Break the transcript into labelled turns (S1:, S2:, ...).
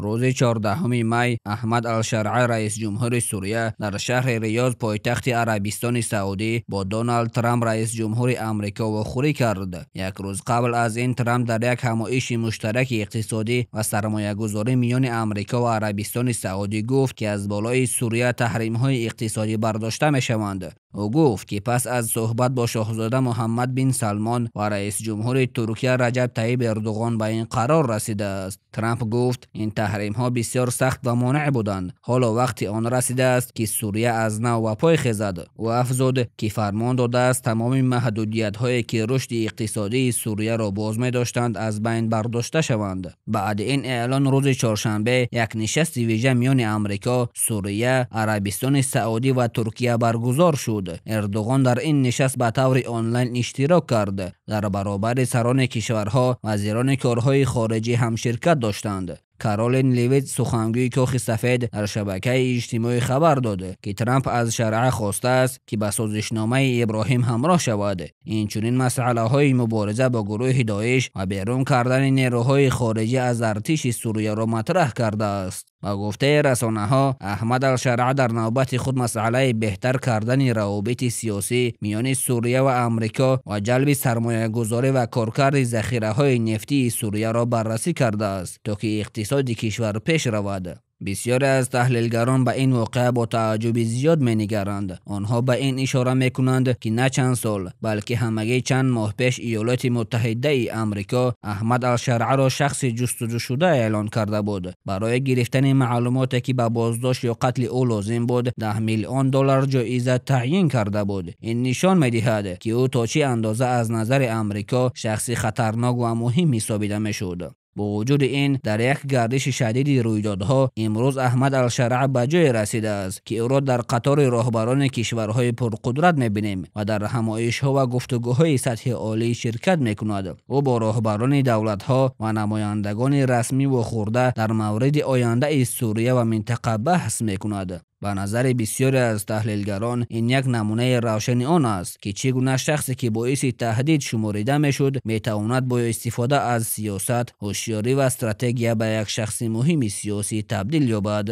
S1: Рӯзи 14 май Аҳмад ал-Шаръа, раисҷумҳури Сурия, дар шаҳри Риёз, пойтахти Арабистони Саудӣ, бо Доналд Трамп, раисҷумҳури Амрико, вохӯрӣ кард. Як рӯз қабл аз ин Трамп дар як ҳамоиши муштараки иқтисодӣ ва сармоягузорӣ миёни Амрико ва Арабистони Саудӣ гуфт, ки аз болои Сурия таҳримҳои иқтисодӣ бардошта мешаванд. Ӯ гуфт, ки пас аз суҳбат бо шоҳзода Муҳаммад бин Салмон ва раисҷумҳури Туркия Раҷаб Тайиб Эрдуғон ба ин қарор расидааст. Трамп гуфт, ин таҳримҳо бисёр сахт ва монеъ буданд. Ҳоло вақти он расидааст, ки Сурия аз нав ба пой хезад. Ӯ афзуд, ки фармон додааст тамоми маҳдудиятҳое, ки рушди иқтисодии Сурияро боз медоштанд, аз байн бардошта шаванд. Баъди ин эълон рӯзи чоршанбе як нишасти вижа миёни Амрико, Сурия, Арабистони Саудӣ ва Туркия баргузор шуд. Эрдуғон дар ин нишаст ба таври онлайн иштирок кард. Дар баробари сарони кишварҳо вазирони корҳои хориҷӣ ҳам ширкат доштанд. Каролин Левит, сухангӯи Кохи Сафед, дар шабакаи иҷтимоӣ хабар дод, ки Трамп аз Шаръа хостааст, ки ба созишномаи Иброҳим ҳамроҳ шавад. Инчунин масъалаҳои мубориза бо гурӯҳи Доиш ва берун кардани нерӯҳои хориҷӣ аз артиши Сурияро матраҳ кардааст. Ба гуфтаи расонаҳо, Аҳмад ал-Шаръа дар навбати худ масъалаи беҳтар кардани равобити сиёсӣ миёни Сурия ва Амрико ва ҷалби сармоягузорӣ ва коркарди захираҳои нефтии Сурияро баррасӣ кардааст, то ки иқтисоди кишвар пеш равад. Бисёре аз таҳлилгарон ба ин воқеа бо тааҷҷуби зиёд менигаранд. Онҳо ба ин ишора мекунанд, ки на чанд сол, балки ҳамагӣ чанд моҳ пеш Иёлоти Муттаҳидаи Амрико Аҳмад ал-Шаръаро шахси ҷустуҷӯшуда эълон карда буд. Барои гирифтани маълумоте, ки ба боздошт ё қатли ӯ лозим буд, 10 миллион доллар ҷоиза таъйин карда буд. Ин нишон медиҳад, ки ӯ то чӣ андоза аз назари Амрико шахси хатарнок ва муҳим ҳисобида мешуд. Бо вуҷуди ин, дар як гардиши шадиди рӯйдодҳо имрӯз Аҳмад ал-Шаръа ба ҷое расидааст, ки ӯро дар қатори роҳбарони кишварҳои пурқудрат мебинем ва дар ҳамоишҳо ва гуфтугӯҳои сатҳи олӣ ширкат мекунад. Ӯ бо роҳбарони давлатҳо ва намояндагони расмӣ вохӯрда дар мавриди ояндаи Сурия ва минтақа баҳс мекунад. Ба назари бисёре аз таҳлилгарон ин як намунаи равшани он аст, ки чӣ гуна шахсе, ки боиси таҳдид шуморида мешуд, метавонад бо истифода аз сиёсат, ҳушёрӣ ва стратегия ба як шахси муҳими сиёсӣ табдил ёбад.